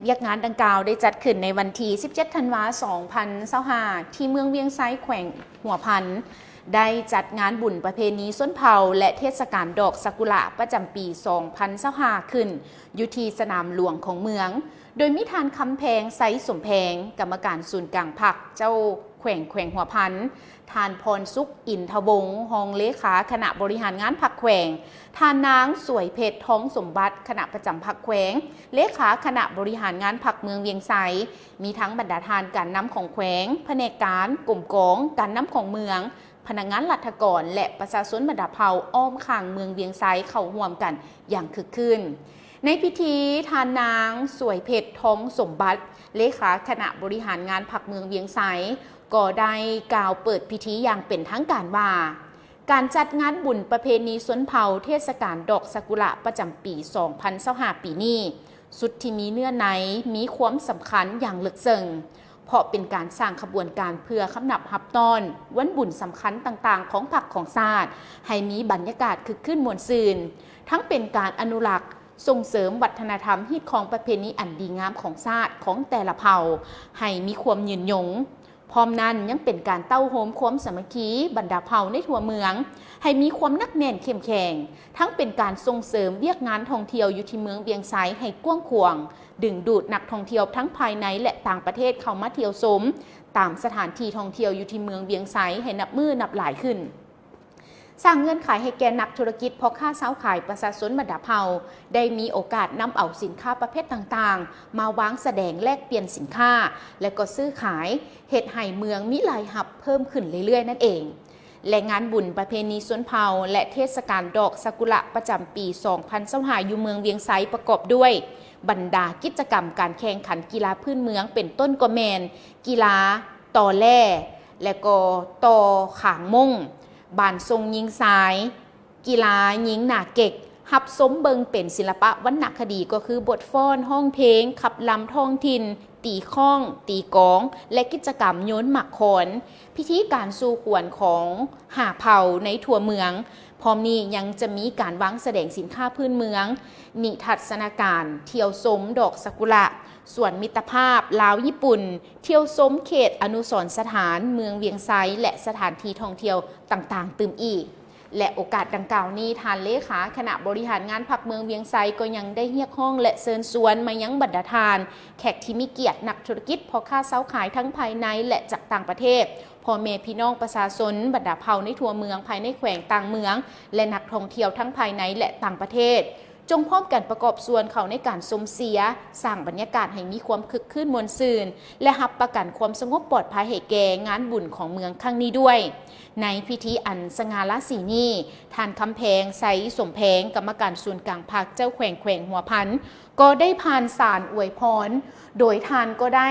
ວຽກງານດັ່ງກ່າວໄດ້ຈັດຂຶ້ນໃນວັນທີສິບເຈັດ ທັນວາ ສອງພັນຊາວຫ້າ ທີ່ເມືອງວຽງໄຊ ແຂວງຫົວພັນ ໄດ້ຈັດງານບຸນປະເພນີຊົນເຜົ່າ ແລະ ເທດສະການດອກຊາກຸຣະປະຈຳປີສອງພັນຊາວຫ້າ ຂຶ້ນຢູ່ທີ່ສະໜາມຫຼວງຂອງເມືອງ, ໂດຍມີທ່ານ ຄຳແພງ ໄຊສົມແພງ ກຳມະການສູນກາງພັກເຈົ້າແຂວງ ແຂວງຫົວພັນ, ທ່ານ ພອນສຸກ ອິນທະວົງ ຮອງເລຂາຄະນະບໍລິຫານງານພັກແຂວງ, ທ່ານນາງ ສວຍເພັດ ທອງສົມບັດ ຄະນະປະຈຳພັກແຂວງ, ເລຂາຄະນະບໍລິຫານງານພັກເມືອງວຽງໄຊ, ມີທັງບັນດາທ່ານການນຳຂອງແຂວງ, ພະແນກການ, ກົມກອງ, ການນຳຂອງເມືອງ, ພະນັກງານລັດຖະກອນ ແລະ ປະຊາຊົນບັນດາເຜົ່າອ້ອມຂ້າງເມືອງວຽງໄຊເຂົ້າຮ່ວມກັນຢ່າງຄຶກຄື້ນ. ໃນພິທີ, ທ່ານນາງ ສວຍເພັດ ທອງສົມບັດ ເລຂາຄະນະບໍລິຫານງານພັກເມືອງວຽງໄຊ ກໍໄດ້ກ່າວເປີດພິທີຢ່າງເປັນທາງການວ່າ, ການຈັດງານບຸນປະເພນີຊົນເຜົ່າເທດສະການດອກຊາກຸຣະປະຈຳປີສອງພັນຊາວຫ້າປີນີ້ ສຸດທີ່ມີເນື້ອໃນ, ມີຄວາມສຳຄັນຢ່າງເລິກເຊິ່ງ, ເພາະເປັນການສ້າງຂະບວນການເພື່ອຄຳນັບຮັບຕ້ອນວັນບຸນສຳຄັນຕ່າງໆຂອງພັກຂອງຊາດ ໃຫ້ມີບັນຍາກາດຄຶກຄື້ນມ່ວນຊື່ນ, ທັງເປັນການອະນຸລັກ, ສົ່ງເສີມວັດທະນະທຳ, ຮີດຄອງປະເພນີອັນດີງາມຂອງຊາດຂອງແຕ່ລະເຜົ່າ ໃຫ້ມີຄວາມຍືນຍົງ. ພ້ອມນັ້ນຍັງເປັນການເຕົ້າໂຮມຄວາມສາມັກຄີບັນດາເຜົ່າໃນທົ່ວເມືອງ ໃຫ້ມີຄວາມໜັກແໜ້ນເຂັ້ມແຂງ, ທັງເປັນການສົ່ງເສີມວຽກງານທ່ອງທ່ຽວຢູ່ທີ່ເມືອງວຽງໄຊໃຫ້ກວ້າງຂວາງ, ດຶງດູດນັກທ່ອງທ່ຽວທັງພາຍໃນ ແລະ ຕ່າງປະເທດເຂົ້າມາທ່ຽວຊົມຕາມສະຖານທີ່ທ່ອງທ່ຽວຢູ່ທີ່ເມືອງວຽງໄຊໃຫ້ນັບມື້ນັບຫຼາຍຂຶ້ນ. ສ້າງເງື່ອນໄຂໃຫ້ແກ່ນັກທຸລະກິດ, ພໍ່ຄ້າຊາວຂາຍ, ປະຊາຊົນບັນດາເຜົ່າ ໄດ້ມີໂອກາດນຳເອົາສິນຄ້າປະເພດຕ່າງໆ ມາວາງສະແດງແລກປ່ຽນສິນຄ້າ ແລະ ກໍຊື້ຂາຍ, ເຮັດໃຫ້ເມືອງມີລາຍຮັບເພີ່ມຂຶ້ນເລື້ອຍໆນັ້ນເອງ. ແລະ ງານບຸນປະເພນີຊົນເຜົ່າ ແລະ ເທດສະການດອກຊາກຸຣະປະຈຳປີສອງພັນຊາວຫ້າ ຢູ່ເມືອງວຽງໄຊ ປະກອບດ້ວຍບັນດາກິດຈະກຳການແຂ່ງຂັນກິລາພື້ນເມືອງ ເປັນຕົ້ນກໍແມ່ນ ກິລາຕໍ່ແຫຼ້ ແລະ ກໍຕໍ່ຂາງມົ້ງ, ບານສົ່ງຍິງຊາຍ, ກິລາຍິງໜາເກັກ, ຮັບຊົມເບິ່ງເປັນສິລະປະວັນນະຄະດີ ກໍຄືບົດຟ້ອນ, ຮ້ອງເພງ, ຂັບລຳທ້ອງຖິ່ນ, ຕີຄ້ອງ, ຕີກອງ ແລະ ກິດຈະກຳໂຍນໝາກຄອນ. ພິທີການສູ່ຂວັນຂອງຫ້າເຜົ່າໃນທົ່ວເມືອງ. ພ້ອມນີ້ຍັງຈະມີການວາງສະແດງສິນຄ້າພື້ນເມືອງ, ນິທັດສະນາການ, ທ່ຽວຊົມດອກຊາກຸຣະ, ສວນມິດຕະພາບລາວຍີ່ປຸ່ນ, ທ່ຽວຊົມເຂດອະນຸສອນສະຖານເມືອງວຽງໄຊ ແລະ ສະຖານທີ່ທ່ອງທ່ຽວຕ່າງໆຕື່ມອີກ. ແລະ ໂອກາດດັ່ງກ່າວນີ້, ທ່ານເລຂາຄະນະບໍລິຫານງານພັກເມືອງວຽງໄຊ ກໍຍັງໄດ້ຮຽກຮ້ອງ ແລະ ເຊີນຊວນມາຍັງບັນດາທ່ານ ແຂກທີ່ມີກຽດ, ນັກທຸລະກິດ, ພໍ່ຄ້າຊາວຂາຍ ທັງພາຍໃນ ແລະ ຈາກຕ່າງປະເທດ, ພໍ່ແມ່ພີ່ນ້ອງປະຊາຊົນບັນດາເຜົ່າໃນທົ່ວເມືອງ, ພາຍໃນແຂວງ, ຕ່າງເມືອງ ແລະ ນັກທ່ອງທ່ຽວທັງພາຍໃນ ແລະ ຕ່າງປະເທດ, ຈົ່ງພ້ອມກັນປະກອບສ່ວນເຂົ້າໃນການຊົມເຊຍ, ສ້າງບັນຍາກາດໃຫ້ມີຄວາມຄຶກຄື້ນມ່ວນຊື່ນ ແລະ ຮັບປະກັນຄວາມສະຫງົບປອດໄພໃຫ້ແກ່ງານບຸນຂອງເມືອງຄັ້ງນີ້ດ້ວຍ. ໃນພິທີອັນສະຫງ່າລາສີນີ້, ທ່ານ ຄຳແພງ ໄຊສົມແພງ ກຳມະການສູນກາງພັກເຈົ້າແຂວງແຂວງຫົວພັນ ກໍໄດ້ຜ່ານສານອວຍພອນ, ໂດຍທ່ານກໍໄດ້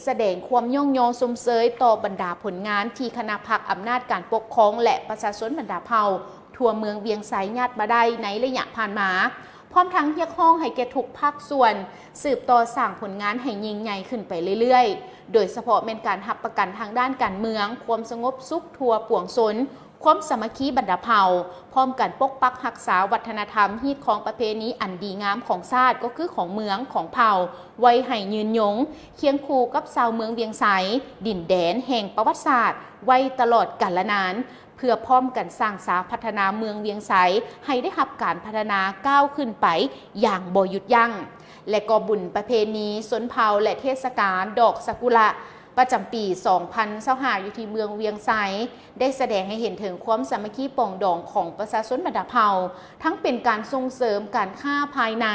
ສະແດງຄວາມຍ້ອງຍໍຊົມເຊີຍຕໍ່ບັນດາຜົນງານທີ່ຄະນະພັກອຳນາດການປົກຄອງ ແລະ ປະຊາຊົນບັນດາເຜົ່າ ທົ່ວເມືອງວຽງໄຊຍາດມາໄດ້ໃນໄລຍະຜ່ານມາ, ພ້ອມທັງຮຽກຮ້ອງໃຫ້ແກ່ທຸກພາກສ່ວນສືບຕໍ່ສ້າງຜົນງານໃຫ້ຍິ່ງໃຫຍ່ຂຶ້ນໄປເລື້ອຍໆ, ໂດຍສະເພາະແມ່ນການຮັບປະກັນທາງດ້ານການເມືອງ, ຄວາມສະຫງົບສຸກທົ່ວປວງຊົນ, ຄວາມສາມັກຄີບັນດາເຜົ່າ, ພ້ອມກັນປົກປັກຮັກສາວັດທະນະທຳ, ຮີດຄອງປະເພນີອັນດີງາມຂອງຊາດ, ກໍຄືຂອງເມືອງ, ຂອງເຜົ່າ, ໄວ້ໃຫ້ຍືນຍົງ, ຄຽງຄູ່ກັບຊາວເມືອງວຽງໄຊ, ດິນແດນແຫ່ງປະຫວັດສາດ, ໄວ້ຕະຫຼອດການລະນານ. ເພື່ອພ້ອມກັນສ້າງສາພັດທະນາເມືອງວຽງໄຊໃຫ້ໄດ້ຮັບການພັດທະນາກ້າວຂຶ້ນໄປຢ່າງບໍ່ຢຸດຢັ້ງ ແລະ ກໍບຸນປະເພນີຊົນເຜົ່າ ແລະ ເທດສະການດອກຊາກຸຣະປະຈຳປີສອງພັນຊາວຫ້າ ຢູ່ທີ່ເມືອງວຽງໄຊ ໄດ້ສະແດງໃຫ້ເຫັນເຖິງຄວາມສາມັກຄີປອງດອງຂອງປະຊາຊົນບັນດາເຜົ່າ ທັງເປັນການສົ່ງເສີມການຄ້າພາຍໃນ,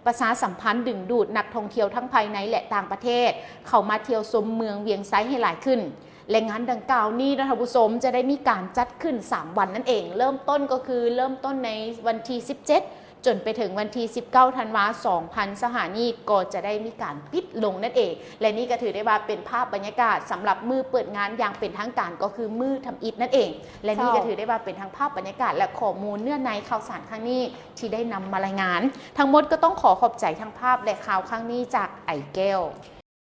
ປະຊາສຳພັນດຶງດູດນັກທ່ອງທ່ຽວທັງພາຍໃນ ແລະ ຕ່າງປະເທດ ເຂົ້າມາທ່ຽວຊົມເມືອງວຽງໄຊໃຫ້ຫຼາຍຂຶ້ນ. ແລະ ງານດັ່ງກ່າວນີ້ເນາະທ່ານຜູ້ຊົມ ຈະໄດ້ມີການຈັດຂຶ້ນສາມວັນນັ້ນເອງ. ເລີ່ມຕົ້ນກໍຄືເລີ່ມຕົ້ນໃນວັນທີສິບເຈັດ ຈົນໄປເຖິງວັນທີສິບເກົ້າ ທັນວາ ສອງພັນຊາວຫ້າ ນີ້ ກໍຈະໄດ້ມີການປິດລົງນັ້ນເອງ. ແລະ ນີ້ກໍຖືໄດ້ວ່າເປັນພາບບັນຍາກາດສຳລັບມື້ເປີດງານຢ່າງເປັນທາງການ ກໍຄືມື້ທຳອິດນັ້ນເອງ. ແລະ ນີ້ກໍຖືໄດ້ວ່າເປັນທັງພາບບັນຍາກາດ ແລະ ຂໍ້ມູນເນື້ອໃນຂ່າວສານຄັ້ງນີ້ທີ່ໄດ້ນຳມາລາຍງານ. ທັງໝົດກໍຕ້ອງຂໍຂອບໃຈທັງພາບ ແລະ ຂ່າວຄັ້ງນີ້ຈາກໄອແກ້ວ.